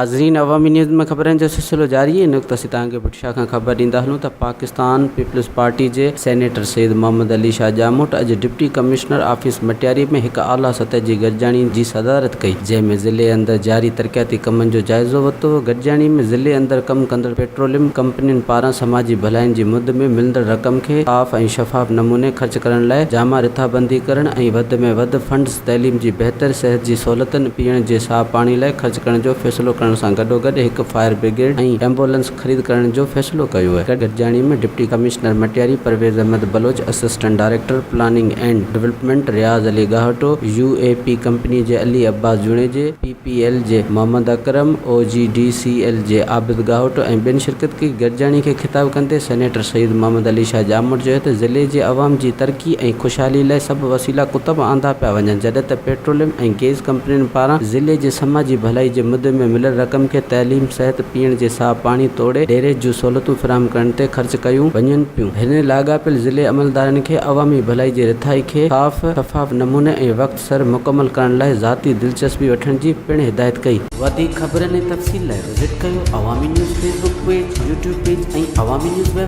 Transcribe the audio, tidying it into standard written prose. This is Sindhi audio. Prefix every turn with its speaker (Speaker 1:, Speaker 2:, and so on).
Speaker 1: ناظرين عوامي نيوز ۾ خبرن جو سلسلو جاري آهي. هن وقت اسين توهان کي ڀٽ شاهه کان خبر ڏيندا هلون ته پاڪستان پيپلز پارٽي جي سينيٽر سيد محمد علي شاهه ڄاموٽ اڄ ڊپٽي ڪمشنر آفيس مٽياري ۾ هڪ اعليٰ سطح جي گڏجاڻي جي صدارت ڪئي جنهن ۾ ضلعي اندر جاري ترقياتي ڪمن جو جائزو ورتو ويو گڏجاڻي ۾ ضلعي اندر ڪم ڪندڙ پيٽروليم ڪمپنين پاران سماجي ڀلائين جي مد ۾ ملندڙ رقم کي صاف ۽ شفاف نموني خرچ ڪرڻ لاء جامع رٿابندي ڪرڻ ۽ وڌ ۾ وڌ فنڊز تعليم جي بهتر صحت جي سهولتن، پيئڻ جي صاف پاڻي لاء خرچ ڪرڻ جو فيصلو ڪرڻ سان گڏوگڏ هڪ فائر برگيڊ ۽ ايمبولنس خريد ڪرڻ جو فيصلو ڪيو. گڏجاڻي ۾ deputy commissioner Matiari Parvez Ahmed Baloch, assistant director planning and development Riaz Ali Gahoto, U A P company جي علي عباس جوڻيجي، پي پي ايل جي Muhammad Akram, O G D C L جي عابد ڳاهوٽو ۽ ٻين شرڪت ڪئي. گڏجاڻي کي خطاب ڪندي سينيٽر سيد محمد علي شاهه ڄاموٽ چيو ته ضلعي جي عوام جي ترقي ۽ خوشحالي لاء سڀ وسيلا ڪتب آندا پيا وڃن جڏهن ته پيٽروليم ۽ گيس ڪمپنين پاران ضلعي جي سماجي ڀلائي جي مد ۾ مليل رقم کي تعليم، صحت، پيئڻ جي صاف پاڻي توڙي ڊيريج جون سهولتون فراهم ڪرڻ تي خرچ ڪيون وڃن پيون. هن لاڳاپيل ضلعي عملدارن کي عوامي ڀلائي جي رٿائي کي صاف شفاف نموني ۽ وقت سر مڪمل ڪرڻ لاء ذاتي دلچسپي وٺڻ جي پڻ هدايت ڪئي. وڌيڪ خبرن ۽ تفصيل لاء وزٽ ڪيو Awami news Facebook page, YouTube page ۽ Awami news web.